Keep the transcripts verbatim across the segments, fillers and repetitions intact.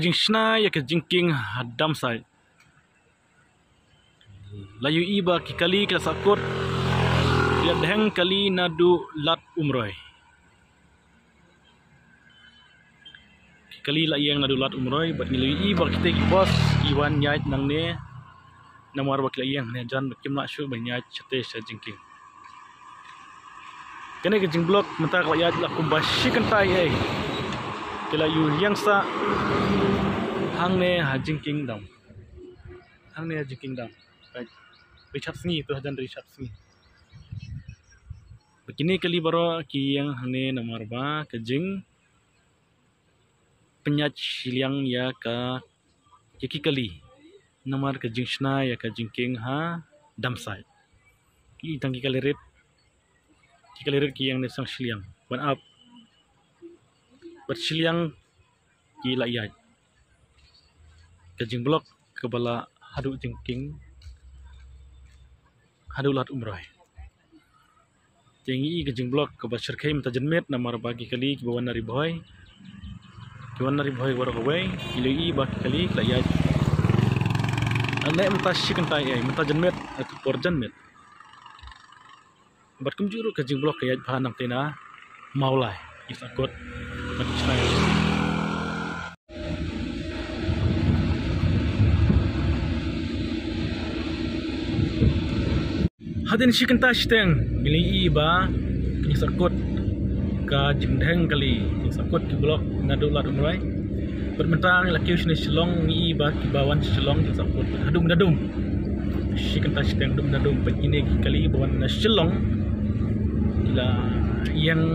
Jingshna ïa ka jingkieng ha Damsait. La ïohi ba ki kali ki la sahkut, ki la dheng kali naduh Lad Umroi. Ki kali la ïeng naduh Lad Umroi, bad ngi la ïohi ba kita ki bos ki wan ïaid nangne, namar ba ki la ïeng hangne hajan, ba kim lah shuh ban ïaid shatei sha jingkieng. Kane ka jingblok mynta ka la ïaid la kumba shi kynta ei ei. Ki la ïu ïeng sah hangne ha jingkieng dam. Hangne ha jingkieng dam. Ri shapsngi, to hajan ri shapsngi. Ba kine kali baroh ki ïeng hangne namar ba ka jingpynïaid shiliang ïa ka, ïa ki kali. Namar ka jingshna ïa ka jingkieng ha Damsait. Ki tang ki kali rit. Ki kali rit ki ïeng ne sang shiliang. Ban ap. Bad shiliang ki la ïaid. Ka jingblok kaba la haduh jingkieng, haduh Lad Umroi. Te ngi i ka jingblok kaba shyrkhei mynta janmiet namar ba ki kali kiba wan na Ri Bhoi, ki wan na Ri Bhoi baroh kawei, ngi la ïohi ba ki kali ki la ïaid. Hangne mynta shi kynta ei ei, mynta janmiet, ka por janmiet. Bad kumjuh ruh ka jingblok ka ïaid bha nangta na Mawlai, ki sahkut. Bad ki shna. Hadien shi kynta shiteng ngi la ïohi ba ki sahkut ka jingdheng kali, ki sahkut ki blok naduh Lad Umroi. Bad mynta ngi la kiew shane Shillong, ngi i ba kiba wan sha Shillong ki sahkut haduh mynta dum. Shi kynta shiteng haduh mynta dum, bad kine ki kali ba wan na Shillong ki la ïeng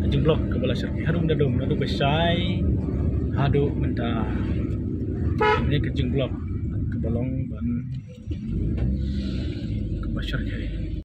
ka jingblok kaba la shyrkhei haduh mynta dum, naduh ba shai haduh mynta. Kine ka jingblok kaba long ban kaba shyrkhei.